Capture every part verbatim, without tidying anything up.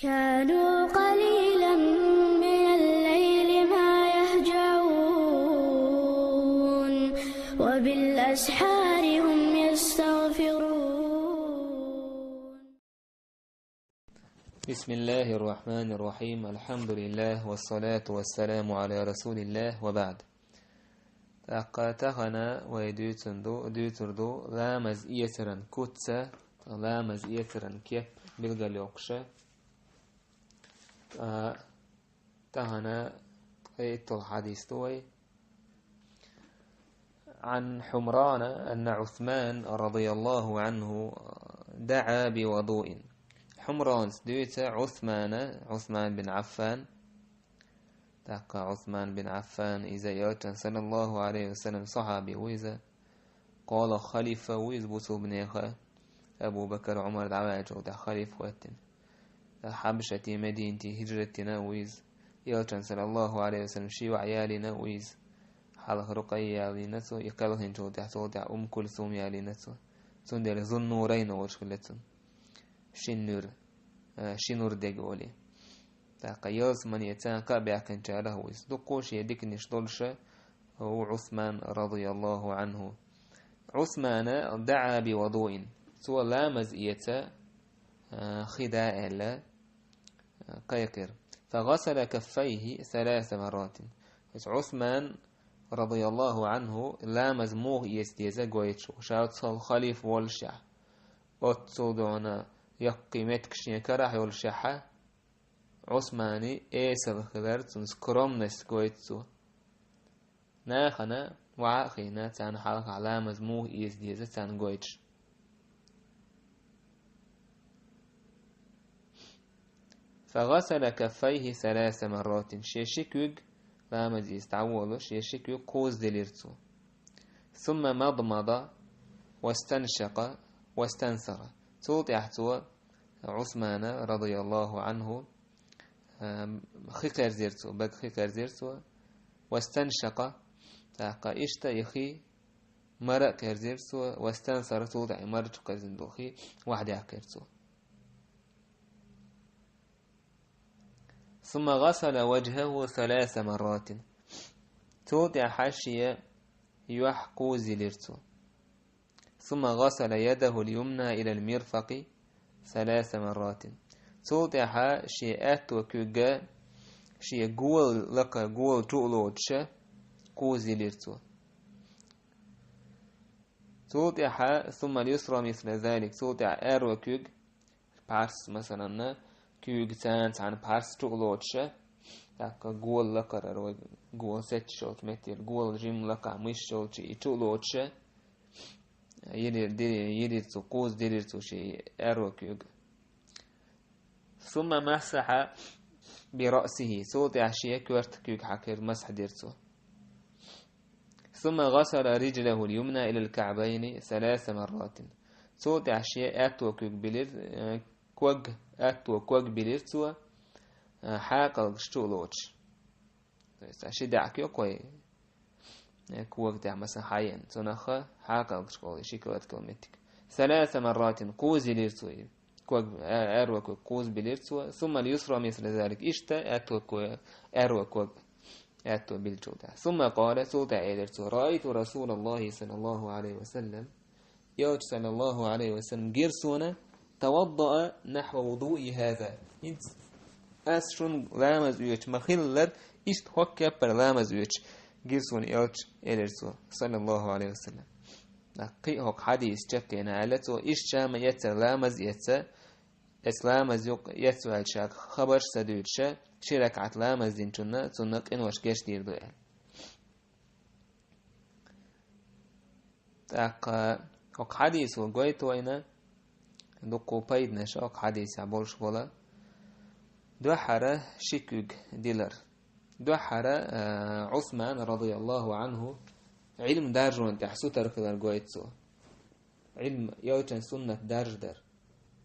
كانوا قليلا من الليل ما يهجعون، وبالأسحار هم يستغفرون. بسم الله الرحمن الرحيم. الحمد لله والصلاة والسلام على رسول الله وبعد. ТӀаккха тахана вай дуьйцун ду, дуьйцур ду ламаз эцаран куц, ламаз эцаран кеп билгалйоккхуш. ТӀа-, тахана ткъе итталгӀа хьадис ду вай. عن حمران أن عثمان رضي الله عنه دعا بوضوء. Хьумранца дуьйцу Ӏусмана, Ӏусман бин Ӏаффан. ТӀаккха Ӏусман бин Ӏаффан, иза элчан, саллаллаху Ӏалайхи ва саллам, сахьаби ву иза. КхоалагӀа халифа ву иза бусулбанеха. Абу Бакр, Ӏумар дӀаваьллачул тӀехьа халифа хӀоьттина. Хьабшати Мединати хӀижрат дина ву иза. Элчан, саллаллаху Ӏалайхи ва саллам, ши ваӀ ялийна ву иза. Хьалха Рукъайя ялийна цо, и кхелхинчул тӀехьа, цул тӀехьа Умму Кульсум ялийна цо. Цундела Зуннурайн олуш хилла цунна. Шин нур, э, ши нур дега олий. ТӀаккха ялсамане царна кхаъ баьккхинчарах ву иза. Дуккха шен диканаш долуш ву Ӏусман, радияллаху Ӏанху. Ӏусмана даӀа би вадуин. Цо ламаз эца, а, хи да аьлла, а, кхайкхира. فغسل كفيه ثلاث مرات. Иза Ӏусман, радияллаху Ӏанху, ламаз муха эца деза гойтуш ву. Ша цхьа халифа воллушехь, оццул дона яккхий меттигаш шен карахь йоллушехь, Ӏусмани эсала хилар, цунна скромность гойту цо. Нахана ваӀа а хиъна, царна хьалхахь ламаз муха эца деза царна гойтуш. فغسل كفيه ثلاث مرات. Шен ши куьг, ламаз эца дӀаволуш, шен ши куьг кхузза дилира цо. ثم مضمض واستنشق واستنثر. Цул тӀаьхьа цо, Ӏусмана, радияллаху Ӏанху, а, хи кхерзира цо, бага хи кхерзира цо. واستنشق, тӀаккха иштта и хи мара а кхерзира цо, واستنثر, цул тӀаьхьа и мара чу кхерзина долу хи ваьхьадаьккхира цо. ثم غسل وجهه ثلاث مرات. Цул тӀаьхьа шен юьхь кхузза йилира цо. ثم غسل يده اليمنى إلى المرفق ثلاث مرات. Цул тӀаьхьа шен аьтто куьг шен гола лакха, гола чу а лоцуш, кхузза йилира цо. Цул тӀаьхьа ثم اليسرى مثل ذلك. Цул тӀаьхьа аьрру куьг, пхьарс, масалан, куьйга царна цхьаьна пхьарс чу а лоцуш, тӀаккха гола лакхара, вай гола сетташ йолчу меттера, гола жимма лакхахь мышца йолчу и чу а лоцуш, йилира, ди-, йилира цо, кхузза дилира цо шен аьрру куьг. ثم مسح برأسه. Цул тӀаьхьа шен коьрта куьг хьакхира, масхь дира цо. ثم غسل رجله اليمنى إلى الكعبين ثلاث مرات. Цул тӀаьхьа шен аьтто куьг билира, э, ког, аьтто ког билира цо, э, хьакхалгаш чу а лоцуш. То есть, а ши даьӀахк йо кхой, э, кога тӀехь, масалан, хьаеана, цунах хьакхалгаш кхолла, ши километр меттиг. ثلاث مرات, кхузза йилира цо и. Ког, а-, аьрру ког кхузза билира цо. ثم اليسرى مثل ذلك. Иштта аьтто ко-, аьрру ког аьтто билчул тӀаьхьа. ثم قال, цул тӀаьхьа элира цо: رأيت رسول الله صلى الله عليه وسلم. Элча, саллаллаху Ӏалайхи ва саллам, гира суна: توضأ نحو وضوئي هذا. ХӀинца ас шуна ламаз оьцуш ма-хиллара, иштта хӀокху кеппара ламаз оьцуш гира суна Элча, элира цо, саллаллаху Ӏалайхи ва саллам. Кхин а хӀокху хьадисца чекхъяьлла аьлла цо, иштта ша ма-эццара ламаз эцна, эцу ламаз юкъа эцна ваьлча, ша хабарш ца дуьйцуш, ши ракаӀат ламаз динчунна цунна къинош гечдийр ду аьлла. ТӀаккха хӀокху хьадисо гойту вайна, дуккха пайданаш хӀокху хьадисехь болуш болу. Дуьххьара ши куьг дилар. Дуьххьара, а, Ӏусман, радияллаху Ӏанху, Ӏилма даржонна тӀехь сутара хилар гойту цо. Ӏилма, Элчан суннат даржадар.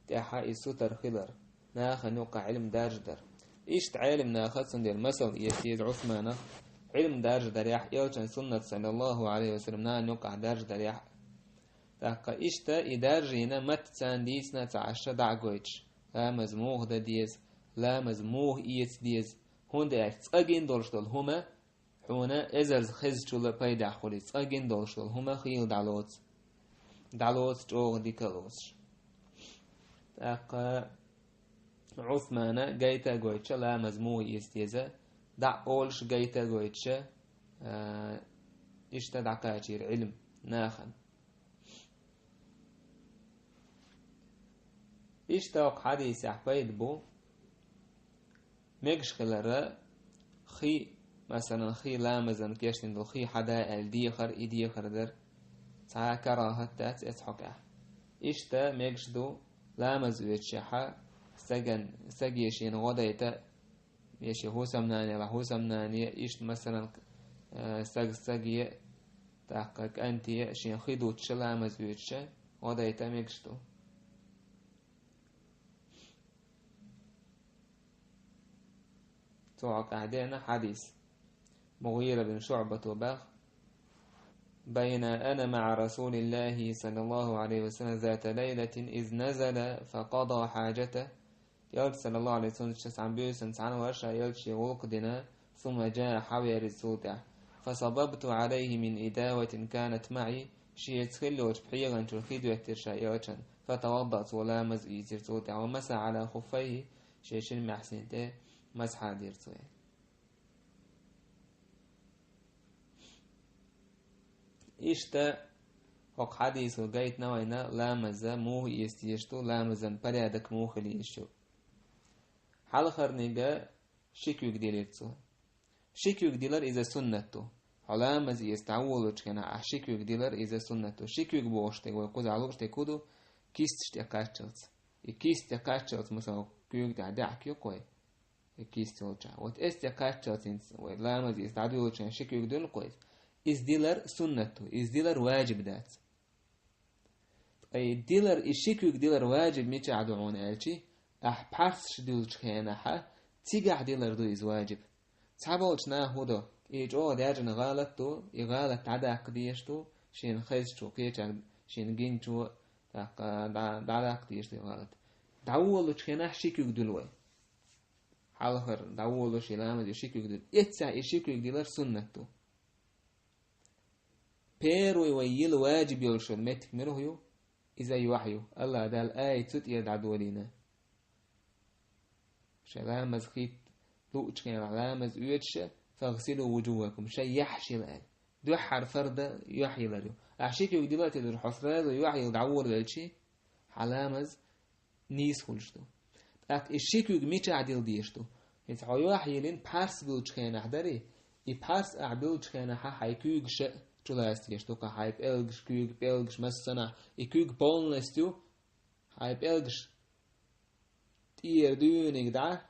ТӀаьхьа и сутара хилар, нахана юкъахь Ӏилма даржадар. Иштта Ӏелам наха цундела масал эца деза Ӏусманах, Ӏилма даржадарехь, Элчан суннат, саллаллаху Ӏалайхи ва саллам, нахана юкъахь даржадарехь. ТӀаккха иштта и даржийна матта царна дийцина ца Ӏаш дӀа а гойтуш, ламаз муха дан деза, ламаз муха эца деза, хӀунда аьлча цкъа гина долуш долу хӀума хьуна эзарза хезачул пайдехь хуьлий, цкъа гина долуш долу хӀума хийла дӀалоцу. ДӀалоцу чӀогӀа дика а лоцуш. ТӀаккха Ӏусмана гайта а гойтуша ламаз муха эца деза, дӀа а олуш гайта а гойтуша, а, иштта дӀакхачийра Ӏилма нахана. Иштта хӀокху хьадисехь пайда бу, мегаш хилара, хи, масалан, хи ламазан кечдина долу хи хьада аьлла дехар, и дехар дара. Цхьа а карахӀат дац эца хьокъехь. Иштта мегаш ду ламаз оьцушехьа стаган, стаге шена гӀо дайта, я шен хӀусамнане, ла хӀусамнане, иштта, масалан, э, стаг стаге, тӀаккха кӀанте шен хи дуттуша ламаз оьцуша гӀо дайта мегаш ду. Цу хьокъехь деана хьадис. МугӀира бин ШуӀбато баха: «بين أنا مع رسول الله صلى الله عليه وسلم ذات ليلة إذ نزل فقضى حاجته». Элча, саллаллаху алейхи ва саллям, цхьана буьйсанна цхьаьна вара ша, Элча шен гӀуллакх дина, ثم جاء, хьавеара иза цул тӀаьхьа. «فصببت عليه من إداوة كانت معي», шеца хилла йолчу пхьегӀан чуьра хи доьттира ша Элчан. «فتوضأ», цо ламаз ийцира цул тӀаьхьа. «ومسح على خفيه», шен шина маьхьсина тӀе масхьа дира цо. Иштта хӀокху хьадисо гайтина вайна ламаза муха эца дезаш ду, ламазан порядок муха хила езаш ю. Хьалхарниг ши куьг дилира цо. Ши куьг дилар иза суннат ду. Хьо ламаз эца дӀаволучу хенахь ахь ши куьг дилар иза суннат ду. Ши куьг бохуш дерг вай кхузахь лууш дерг хӀун ду? Кисташ тӀе кхаччалц. И кист тӀе кхаччалц, масала, куьйга тӀехь даьӀахк ю кхой. И кист йолчохь. Вот эс тӀе кхаччалц хӀинца вай ламаз эца дӀадуьйлучу хенахь ши куьг дуьллу кхо иза. Иза дилар суннат ду, иза дилар ваджиб дац. Ткъа и дилар, и ши куьг дилар ваджиб мичахь ду хьуна аьлчи, ахь пхьарсаш дуьллучу хенахьа, цигахь дилар ду иза ваджиб. Цхьаболчу наха хӀун до, и чӀогӀа даьржина гӀалат ду, и гӀалат дӀадаккха дезаш ду, шена хезачо, кхечаьрга шена гиначо, тӀаккха дӀа-, дӀадаккха дезаш ду и гӀалат. ДӀаволучу хенахь ши куьг дуьллу вай. Хьалхара дӀаволуш и ламаз и ши куьг дуьллу. Эццехь и ши куьг дилар суннат ду. Первый вай йила ваджиб йолуш йолу меттиг мила ю? Иза юьхь ю. АллахӀ Дала аят цу тӀера дӀадолийна. Шайн ламаз хӀитта луучу хенахь ламаз оьцуша, «فاغسلوا وجوهكم», шайн яхь шила аьлла. Дуьххьара фарда юьхь йилар ю. Ахь ши куьг дила а тилира, хьо сразу юьхь йила дӀаволавелчи, хьан ламаз нийса хуьлуш ду. ТӀаккха и ши куьг мичахь дила дезаш ду? ХӀинца хьо юьхь йилина пхьарс буьллучу хенахь дарий, и пхьарс ахь буьллучу хенахьа хьайн куьйгаш а чулаца дезаш ду, кху хьайн пӀелгаш, куьйга пӀелгаш массанахь, и куьйга полностью хьайн пӀелгаш тӀера дуьйниг дӀа,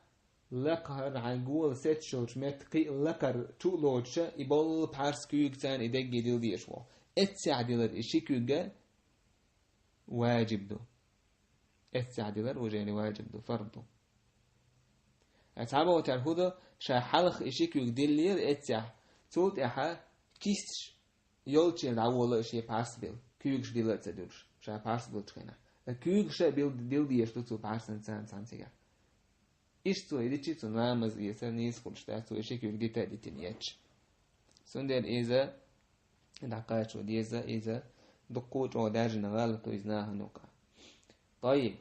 лакхара хьайн гола сецчалчу метта кхин а лакхара чу а лоцуша, и болу пхьарс куьйга царна и дегге дила дезаш ву. Эццехь дилар и ши куьг а ваджиб ду. Эццехь дилар уже ваджиб ду, фард ду. Ткъа цхьаболчара хӀун до, ша хьалха и ши куьг диллера эццехь, цул тӀаьхьа кисташ йолччера дӀаволу и шен пхьарс била, куьйгаш дила а ца дуьллуш, ша пхьарс буьллучу хенахь. Ткъа куьйгаш а бил-, дила дезаш ду цу пхьарсана царна цхьана цигахь. Иштта цо и дичи, цуьнан ламаз эцар нийса хуьлуш дац, цо и ши куьг дита а дитина эцча. Цундела иза дӀакхачо деза, иза дуккха а чӀогӀа даьржина гӀалат ду иза нахана юкъахь. ТӀайиб.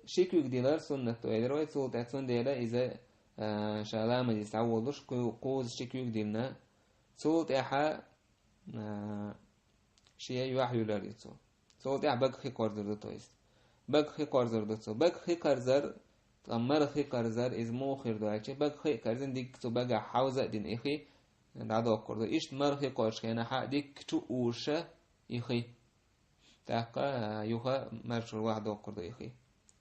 Ши куьг дилар суннат ду элира вай, цул тӀаьхьа цундела иза, а, ша ламазе схьаволуш, кху-, кхузза ши куьг дилина. Цул тӀаьхьа, а, шен юьхь юьлар ю цо. Цул тӀаьхьа бага хи кхорзур ду, то есть. Бага хи кхорзур ду цо. Бага хи кхарзар, ткъа мара хи кхарзар, иза муха хир ду аьлча, бага хи а карзина, дикка цу багахь хьовза а дина и хи, дӀадоккхур ду. Иштта мара хи кхорзучу хенахьа дикка чу а узуша и хи. ТӀаккха юха марчура ваха доккхур ду и хи.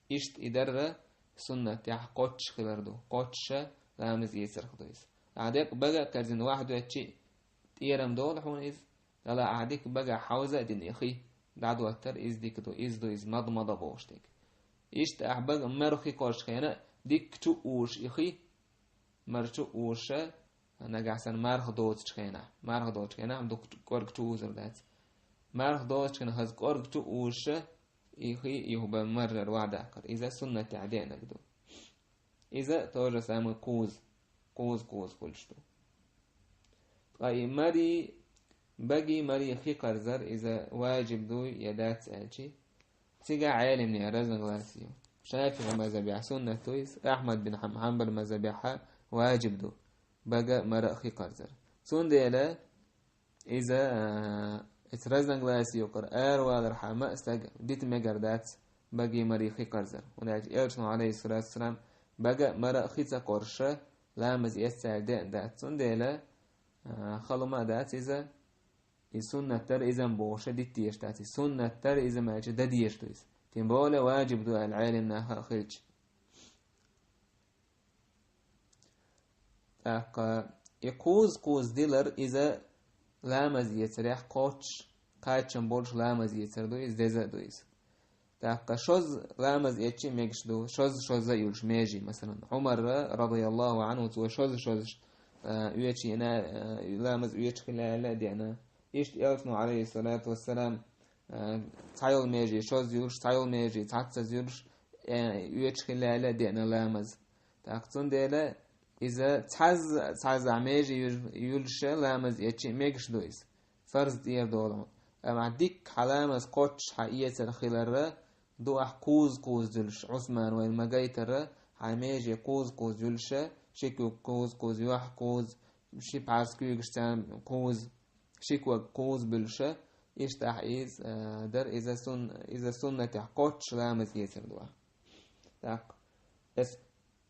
Иштта и дарра суннат тӀехь кхоччуш хилар ду. Кхоччуша ламаз эцарх ду иза. Ахьа деккъа бага а карзина ваха доьттичи, тӀерам долу хьуна иза, дала ахьа дика бага хьовза а дина и хи, дӀадоттар иза дика ду, иза ду иза мадмада бохуш дерг. Иштта ахьа бага мара хи кхорзучу хенахь дикка чу а узуш и хи, мара чу а узуша, нагахь санна марха доцучу хенахь. Марха доцучу хенахь дукха кӀорга чу узур дац. Марха доцучу хенахь хаза кӀорга чу а узуша, и хи, и хӀуба маржара ваха даккхар. Иза суннатехь деанарг ду. Иза тоже самое кхузза, кхузза, кхузза хуьлуш ду. Ткъа и маре, баге маре хи кхарзар, иза важиб дуй я дац аьлча, цигахь Ӏеламнехан разногласи ю. ШафиӀи мазхабехь суннат ду иза, Ахьмад бин Хьам-, Хьанбал мазхабехь важиб ду бага а, мара а хи кхарзар. Цундела иза, а, иза разногласи юкъара аравалархьама а стаг дита мегар дац баге маре хи кхарзар. ХӀунда аьлча Элчано, Ӏалайхиссалату вассалам, бага а, мара а хи ца кхорша ламаз эццара деана дац. Цундела, а, хала ма а дац иза, и суннат дара иза-м бохуша дита дезаш дац. И суннат дара иза ма аьлча дан дезаш ду иза. Тем более важиб ду аьлла Ӏеламнаха а хилча. ТӀаккха и кхузза-кхузза дилар иза ламаз эцарехь кхоччуш, кхачам болуш ламаз эцар ду иза, деза а ду иза. ТӀаккха шозза ламаз эцча а мегаш ду, шозза-шозза а йолуш меже, масалан, Ӏумара, радияллаху Ӏанху, цо шозза-шозза, а, оьчу йина, а, ламаз оьчу хила аьлла а деана. Иштта Элчано, Ӏалайхиссалату вассалам, а, цхьайолу меже шозза йолуш, цхьайолу меже цхьаццаза йолуш, э, оьчу хила аьлла а деана ламаз. ТӀаккха цундела иза цхьазза, цхьазза меже юр-, юлуша ламаз эцча а мегаш ду иза. Фарз тӀера долу. Амма дикка хьан ламаз кхоччуш хьан эцар хиларра, ду ахь кхузза-кхузза дуьллуш, Ӏусман вайна ма-гайтарра, хьайн меже кхузза-кхузза юьллуша, ши куьг кхузза-кхузза, юьхь кхузза, ши пхьарс куьйгаш царна кхузза, ши ког кхузза буьллуша, иштта ахь иза, а, дара, иза сун-, иза суннатехь кхоччуш ламаз эцар ду ахь. ТӀаккха эс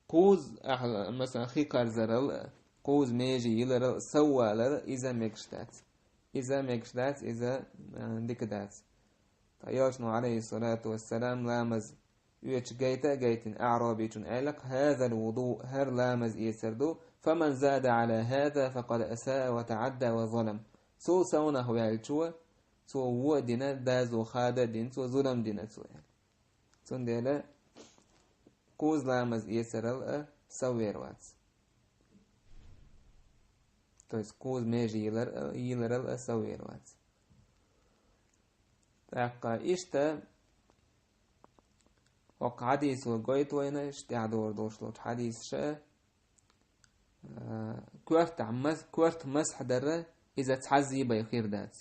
кхузза ахь, масалан, хи кхарзарал, кхузза меже йиларал, соввалар, иза мегаш дац. Иза мегаш дац, иза, а, дика дац. Ткъа Элчано, Ӏалайхиссалату вассалам, ламаз оьцуш гайта а гайтина, аӀрабичунна аьлла-кх: «Хазал вуду», хӀара ламаз эцар ду, «фаман зада Ӏала хаза, факъад асаа ва таӀадда ва залам». Цул совнах ваьллачо, цо вон а дина, доза хада а дина, цо зулам дина цо, аьлла. Цундела кхузза ламаз эцарал а соввер вац. То есть кхузза меже йилар-, йиларал а соввер вац. ТӀаккха иштта хӀокху хьадисо гойту вайна, иштта тӀаьхьа догӀур долуш долчу хьадисаша, а, коьртахь мас-, коьрта масхь дарра иза цхьаззий бен хир дац.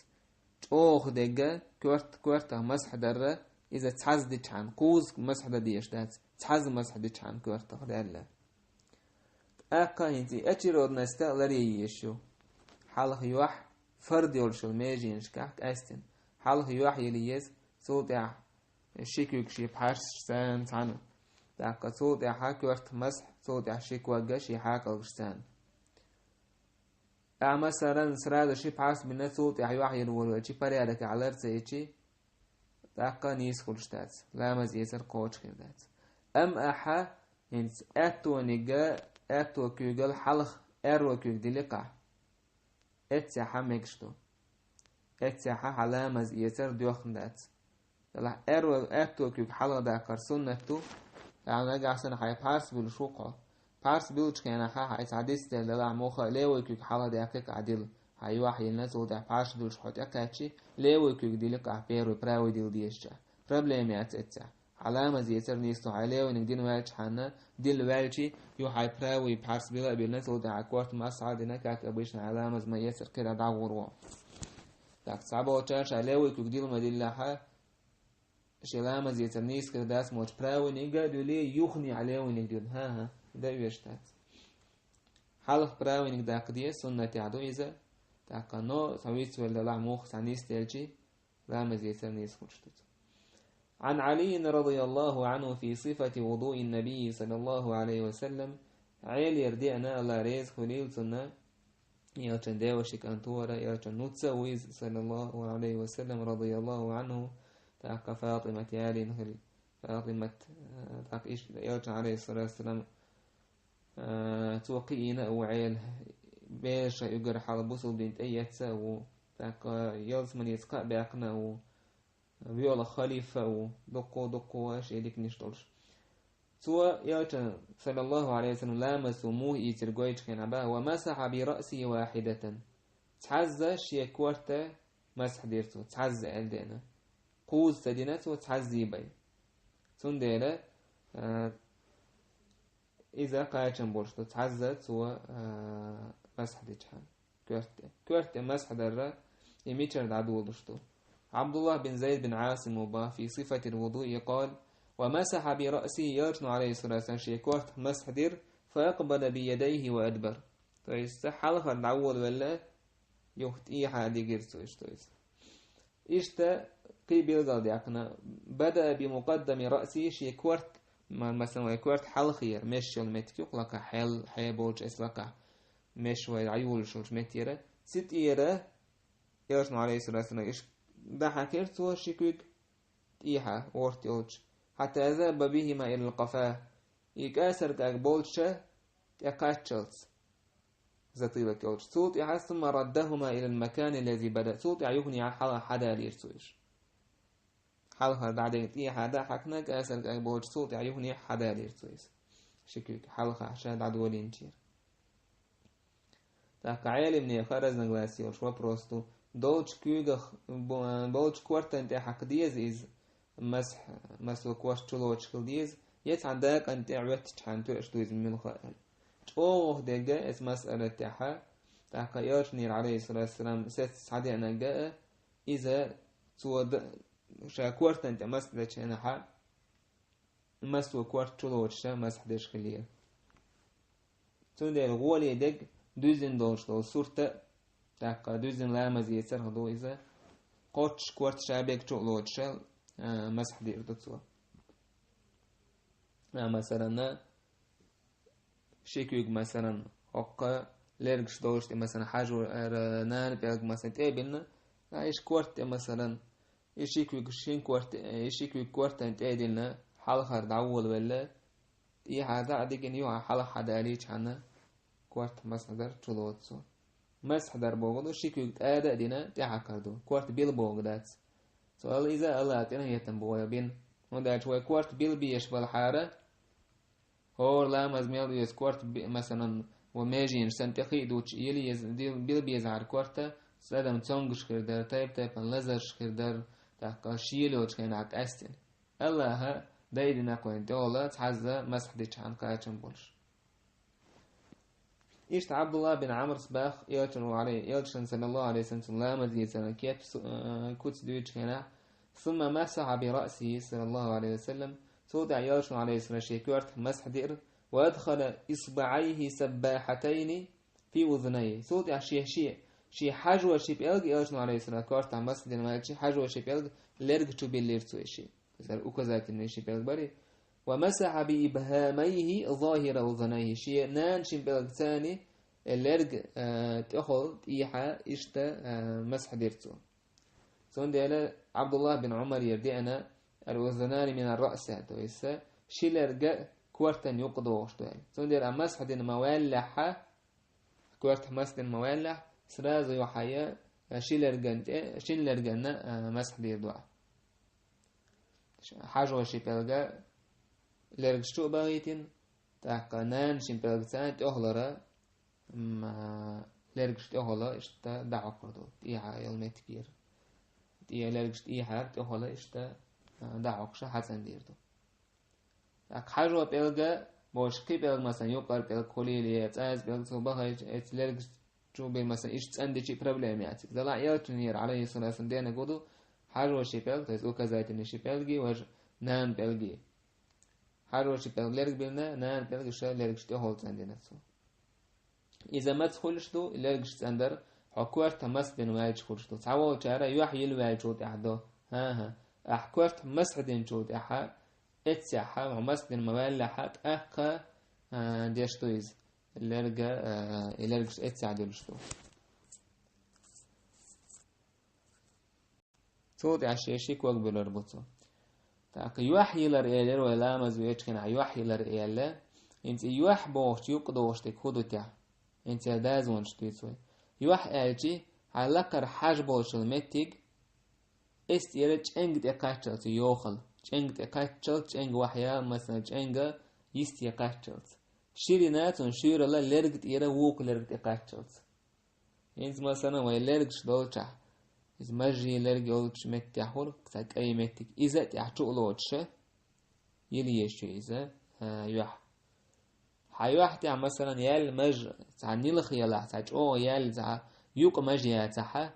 ЧӀогӀа дегга коьрт-, коьртах масхь дарра иза цхьазза дичхьана, кхузза масхь дан дезаш дац, цхьазза масхь дичхьана коьртах даьлла. ТӀаккха хӀинца и очередность а ларъян езаш ю. Хьалха юьхь фард йолуш йолу меженашкахь къаьстина. Хьалха юьхь йила еза, цул тӀаьхьа ши куьг ши пхьарсаш царна цхьаьна. ТӀаккха цул тӀаьхьа коьрта масхь, цул тӀаьхьа ши ког а ши хьакъалгаш царна. Ахьа, масалан, сразу ши пхьарс бина, цул тӀаьхьа юьхь йина волавелчи, порядок а лар ца йичи, тӀаккха нийса хуьлуш дац, ламаз эцар кхочуш хир дац. Амма ахьа хӀинца аьттониг а, аьтто куьйгал хьалха аьрру куьйг дили-кх ахь. Эццехь хьан мегаш ду. Эццехь хьан хьан ламаз эцар доьхна дац. Делахь аьрру, аьтто куьг хьалха даккхар суннат ду. Ахьа нагахь санна хьайн пхьарс буьллуш ву-кх хьо. Пхьарс буьллучу хенахь хьайн цхьа дицделла делахь муха левый куьг хьалха даьккхи-кх ахь дила. Хьан юьхь йиллина, цул тӀаьхьа пхьарс буьллуш хьо тӀекхаьччи, левый куьг дили-кх ахь, первый, правый дила дезачохь. Проблема яц эццехь. Хьан ламаз эцар нийса ду, хьайн левыйниг дина ваьлчхьана, дилла ваьлчи, юха хьайн правый пхьарс била а биллина, цул тӀаьхьа корта масхьа а дина, как обычно, хьайн ламаз ма эцар кхира дӀагӀур ву. Так, цхьаболчара ша левый куьг дилла ма диллахьа, шен ламаз эцар нийса хир дац моьттуш, правыйниг а дуьллий, юханехьа левыйниг дуьллу. ХӀан-хӀа, дан оьшуш дац. Хьалха правыйниг даккха деза, суннатехь ду иза. ТӀаккха, но, цхьа вицвелла делахь муха цхьа нисделчи, ламаз эцар нийса хуьлуш ду цо. عن علي رضي الله عنه في صفة وضوء النبي صلى الله عليه وسلم. Ӏелера деана, Алла реза хуьлийла цунна, Элчан деваши кӀант вара, Элчан нуца а ву иза, صلى الله عليه وسلم، رضي الله عنه, тӀаккха Фатимат ялийна хилла. Фатимат, э, тӀаккха иштта Элчан, عليه الصلاة والسلام, э, цо кхиийна а ву Ӏела, бераша уьгар хьала бусулба дин тӀеэцна а ву, тӀаккха ялсаманица кхаъ баьккхина а ву, воьлла халифа а ву, дуккха-дуккха шен диканаш долуш. Цо Элчан, صلى الله عليه وسلم, ламаз цо муха ийцира гойтуш хенахь бан: «ومسح برأسه واحدة». Цхьазза шен корта масхь дира цо, цхьазза аьлла деана. Кхузза ца дина цо, цхьаззий бен. Цундела, а, Иза кхачам болуш ду, цхьазза цо, а, масхьа дичхьана. Коьрта тӀе. Коьрта тӀе масхьа дарра, и мичара дӀадолуш ду. Абдуллах бин Зайд бин Ӏасим ва бах фи сифатил вудуи къала: «Ва масахьа би раъси», Элчано, алейхиссалату вассалам, шен корта масхьа дира, «фа акъбала би ядайхи ва адбар». То есть, хьалхара дӀаволавелла, юха тӀехьа дигира цо, иштта, то есть. Иштта кхин билгалдаьккхина: «Бада би мукъаддами раъси», шен корта, ма-, масалан, вай корта хьалхера, меш йолу меттиг юкъа лакхахь, хьел, хье болчу эс лакхахь, меш вай дӀайолуш йолчу меттера, цу тӀера, Элчано, алейхиссалату вассалам, иштта дӀахьаькхира цо ши куьг, тӀехьа, ворхӀ йолчу, «хьатта заба бихима илал къафа», и кӀасар кӀаг болчу тӀе кхаччалц, затылок йолчу. Цул тӀаьхьа: «Сумма раддахума илал макани лази бада». Цул тӀаьхьа юхане хьала хьадалийра цо иза. Хьалхара дӀа дегна тӀехьа дӀа хьаькхна, кӀасар кӀаг болчу, цул тӀаьхьа юхане хьадалийра цо иза. Ши куьг хьалха ша дӀадолийначера. ТӀаккха Ӏелимнехан разногласие йолуш вопрос ду. Долчу куьйгах, бо-, болчу кортан тӀе хьакха деза иза, масхь, масло корта чулоцуш хила деза, я цхьана дакъан тӀе Ӏоьттичхьана тоьаш ду иза муьлха аьлла. ЧӀогӀа дегга эс масъалат тӀехьа, тӀаккха Элчанера, алейхиссалату вассалам, сецца схьадеанарг а, иза цо д-, ша кортан тӀе масхь дечу хенахьа, масло корта чулоцуша масхь деш хилира. Цундела гӀоле дерг дуьззина долуш долу сурт а, тӀаккха дуьззина ламаз ецарх ду иза, кхоччуш корта ша бег чу а лоцуша, а, масхь дийр ду цо. А, масалан, ши куьг, масалан, хӀокху лергаш долуш тӀе, масалан, хьажо-, ара, нана пӀелг, масалан, тӀе а биллина, а, иша корта тӀе, масалан, и ши куьг шин корта, и ши куьг кортан тӀе а диллина, хьалхара дӀаволавелла, тӀехьа дӀа а дигина, юха хьалха хьадалийчхьана, корта масхьадар чулоцу. Масхьадар боху ду, ши куьг тӀада а дина, тӀехьакхар ду. Корта билла боху дац. Цо аьлла иза Аллах тӀе къинхетам боху бина. ХӀунда аьлча вай корта билла безаш балахьара, хӀора ламаз мел веза корта би-, масалан, ва меженаш санна тӀе хи а дуттуш, йила еза, дил-, билла безахьара корта, адам цомгуш хир дара, тайп-тайпана лазарш хир дара, тӀаккха шелочу хенахь къаьстина. Аллаха дайдина кхойн тӀехула цхьазза масхь дичхьана кхачам болуш. Иштта Абдуллах бин Амрс бах, Элчан вале, Элчан саллаллаху алейхи ва саллям ламаз йийцаран кеп су-, э, куц дуьйцу хенахь, сумма масаха би раъсихи саллаллаху алейхи ва саллям, цул тӀаьхьа Элчан алейхи салам шен коьртах масхь диъра, ва адхала исбаайхи саббахатайни фи узунайхи. Цул тӀаьхьа шен, шен, шен хьажо ши пӀелг Элчан алейхи салам коьртах масхь дина ваьлчи, хьажо ши пӀелг лерга чу биллира цо ши. Иза указательный ши пӀелг бари. «Ва масаха би ибхамайхи захира узунайхи». Шен нана шин пӀелгацани, э, лерг, э, тӀехула тӀехьа иштта, э, масхь дира цо. Цундела Абдуллах бин Умарера деана, «Ал-узунани мин ар-раъс», то есть, э, ши лерга кортан юкъа догӀуш ду аьлла. Цундела а масхь дина ма ваьллехьа, коьртах масхь дина ма ваьллехь, сразу юхьа я, э, ши лерган тӀе, шин лерганна, э, масхь дийр ду. Хьажо ши пӀелга лергаш чу а бахийтина, тӀаккха нана шин пӀелгацани тӀехулара, м, а, лергаш тӀехула иштта дӀахьокхур ду, тӀехьа йолу меттигера. ТӀе-, лергаш тӀехьара тӀехула иштта, а, дӀахьокхуша хьацӀандийр ду. ТӀаккха хьажо пӀелга, бохуш кхин пӀелг, масалан, юккъара пӀелг хуьлийла, я цӀаза пӀелг цо бахайча, эца лергаш чу бен, масалан, иштта цӀандичи проблема яциг. Далла Элчанера, алейхиссалату вассалам, денаг гу ду, хьажо ши пӀелг, то есть указательный ши пӀелги, важа нана пӀелги. Хьажо ши пӀелг лерг биллина, нана пӀелг ша лергаш тӀехула цӀандина цо. Иза маца хуьлуш ду, и лергаш цӀандар, хьо коьртах масхь дина ваьлча хуьлуш ду. Цхьаволчара юьхь йила ваьлчул тӀаьхьа до. ХӀан-хӀа. Ахь коьртах масхь динчул тӀаьхьа, эццехьа, хьо масхь дина ма ваьллехьа, тӀаккха, а, деш ду иза. Лерга, а, и лергаш эццехьа дуьлуш ду. Цул тӀаьхьа шен ши ког буьллур бу цо. ТӀаккха юьхь йилар элира вай ламаз веачу хенахь, юьхь йилар элла. ХӀинца и юьхь бохучу юкъа догӀуш дерг хӀун ду техь? ХӀинца дазонаш дуьйцу вай. Юьхь аьлчи, хьан лакхара хьажа болчул меттиг, эс тӀера чӀенга тӀе кхаччалц йохал. ЧӀенга тӀе кхаччалц, чӀенга вахья, масалан, чӀенга йисте кхаччалц. Ширина цунна шуьйрала лерг тӀера вукху лерг тӀе кхаччалц. ХӀинца, масалан, вай лергаш долчахь, иза мажжий лерг йолчу меттехь хуьлу, цхьа кӀай меттиг, иза а тӀехь чу а лоцуша, йила еза шу иза, а, юьхь. Хьан юьхь тӀехь, масалан, яьлла маж, цхьа нилха ялахь, цхьа чӀогӀа яьлла, цхьа юкъа маж яцахь,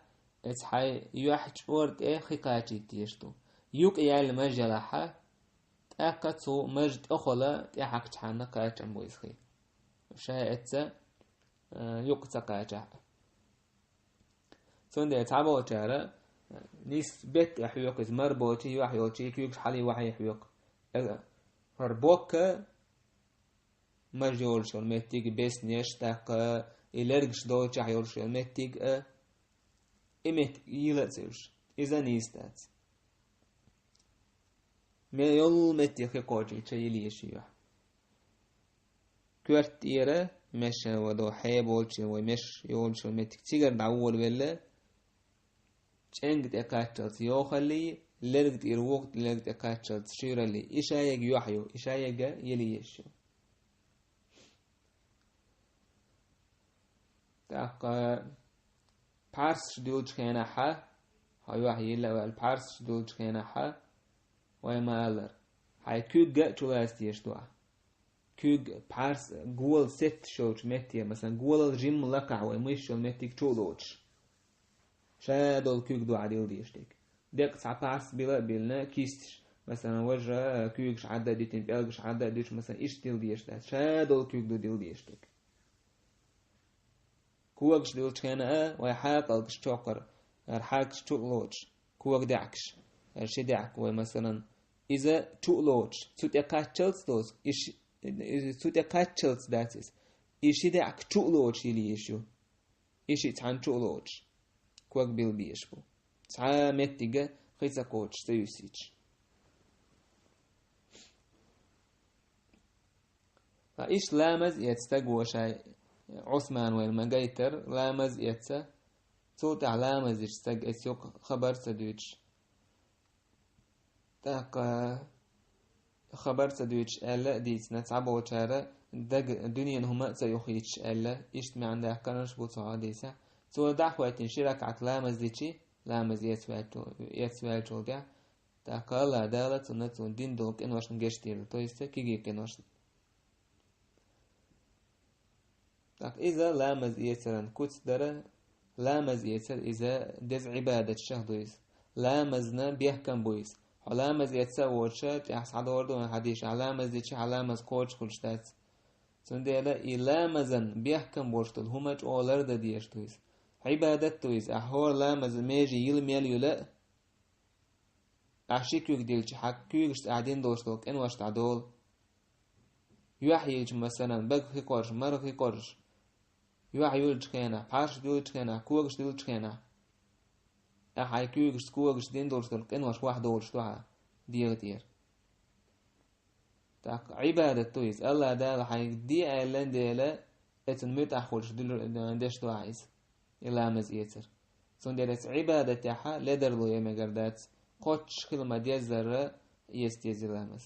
эцу хьайн юьхь чӀор тӀе хи кхачийта дезаш ду. Юкъа яьлла маж ялахь, тӀаккха цу маж тӀехула тӀехьакхчхьана кхачам бу иза хи. Ша эцца, а, юкъа ца кхачахь. Цундела цхьаболчара, а, нийсса бетта хьоькху иза, мара боций, юьхь йолчий, куьйгаш хьалий, охьий хьоькху. Э, хӀара боккха маж йолуш йолу меттиг, беснеш, тӀаккха и лергаш долчохь йолуш йолу меттиг а, и меттиг йила а ца йолуш, иза нийса дац. Ме йолу меттиг хи кхочийча йила еза юьхь. Коьрта тӀера мешан вадо хье болчу вай меш йолчу меттиг цигара дӀаволавелла, чӀенга тӀе кхаччалц йохаллий, лерга тӀера вукху лерга тӀе кхаччалц шуьйраллий, и шайега юьхь ю, и шайега йила еза ю. ТӀаккха пхьарсаш дуьллучу хенахь, хьо юьхь йилла а ваьлла, пхьарсаш дуьллучу хенахь, вай ма-аллара, хьайн куьг а чу лаца дезаш ду ахь. Куьг, пхьарс, гола сетташ йолчу метте, масалан, голал жимма лакхахь вай муьйш йолу меттиг чу а лоцуш. Ша долу куьг ду ахь дилла дезаш дерг. Деккъа цхьа пхьарс била а биллина, кисташ, масалан, важа куьйгаш Ӏадда а дуьтина, пӀелгаш Ӏадда а дуьтуш, масалан, иштта дилла дезаш дац. Ша долу куьг ду дилла дезаш дерг. Когаш дуьллучу хенахь а вай хьакъалгаш чоккхур, хьакъалгаш чу а лоцуш, кога даьӀахкаш, ши даьӀахк вай, масалан, иза чу а лоцуш, цу тӀе кхаччалц доцу, и ши-, иза цу тӀе кхаччалц дац иза. И ши даьӀахк чу а лоцуш йила еза ю. И шиъ цхьаьна чу а лоцуш, ког билла безаш бу. Цхьа меттига хи ца кхочуш, ца юьсийча. Ткъа иштта ламаз эца стаг ву шай, Ӏусман вайна ма гайтара, ламаз эца, цул тӀаьхьа ламаз дечу стаг эца юкъа хабар ца дуьйцуш. ТӀаккха хабар ца дуьйцуш аьлла а дийцина, цхьаболчара дага дуьненан хӀума а ца юхийчуш аьлла, иштта маьӀна даьккхинарш бу цу хьадисехь. Цо дӀахӀоьттина ши ракаӀат ламаз дичи, ламаз эцваьлчул, эцваьлчул тӀаьхьа, тӀаккха АллахӀ Дала цунна цунна дина долу къиношна гечдийр ду, то есть кегий къиношна. ТӀаккха иза ламаз эцаран куц дара, ламаз эцар иза деза Ӏибадатшах ду иза. Ламазна бехкам бу иза. Хьо ламаз эцна а воцуша, тӀехь схьадогӀур ду вайн хьадисашкахь, ламаз дичи хьан ламаз кхочуш хуьлуш дац. Цундела и ламазан бехкам болуш долу хӀума чӀогӀа лардан дезаш ду иза. Ӏибадат ду иза, ахь хӀора ламазан меже йила мел юьлу а, ахь ши куьг дилча, хьан куьйгашца ахь дина долуш долу къинош дӀадолу. Юьхь йилча, масалан, бага хи кхоржуш, мара хи кхоржуш. Юьхь юьллучу хенахь, пхьарсаш дуьллучу хенахь, когаш дуьллучу хенахь, ахь хьайн куьйгашца, когашца дина долуш долу къинош вахдолуш ду хьан дегӀа тӀера. ТӀаккха Ӏибадат ду иза. АллахӀ Дала хьайга де аьллан дела, эцунна муьтӀахь хуьлуш дуьллур-, деш ду ахь иза, и ламаз эцар. Цундела эцу Ӏибадатехь ледарло ян мегар дац, кхоччуш хила ма-деззара эца деза и ламаз.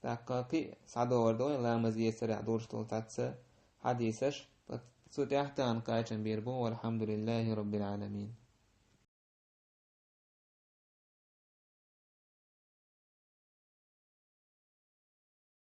ТӀаккха кхин а схьадогӀур ду вайн ламаз эцарехь долуш долу цхьацца хьадисаш, цу тӀехь тахана кхачам бийр бу, валхьамдулиллахӀи роббил Ӏаламин.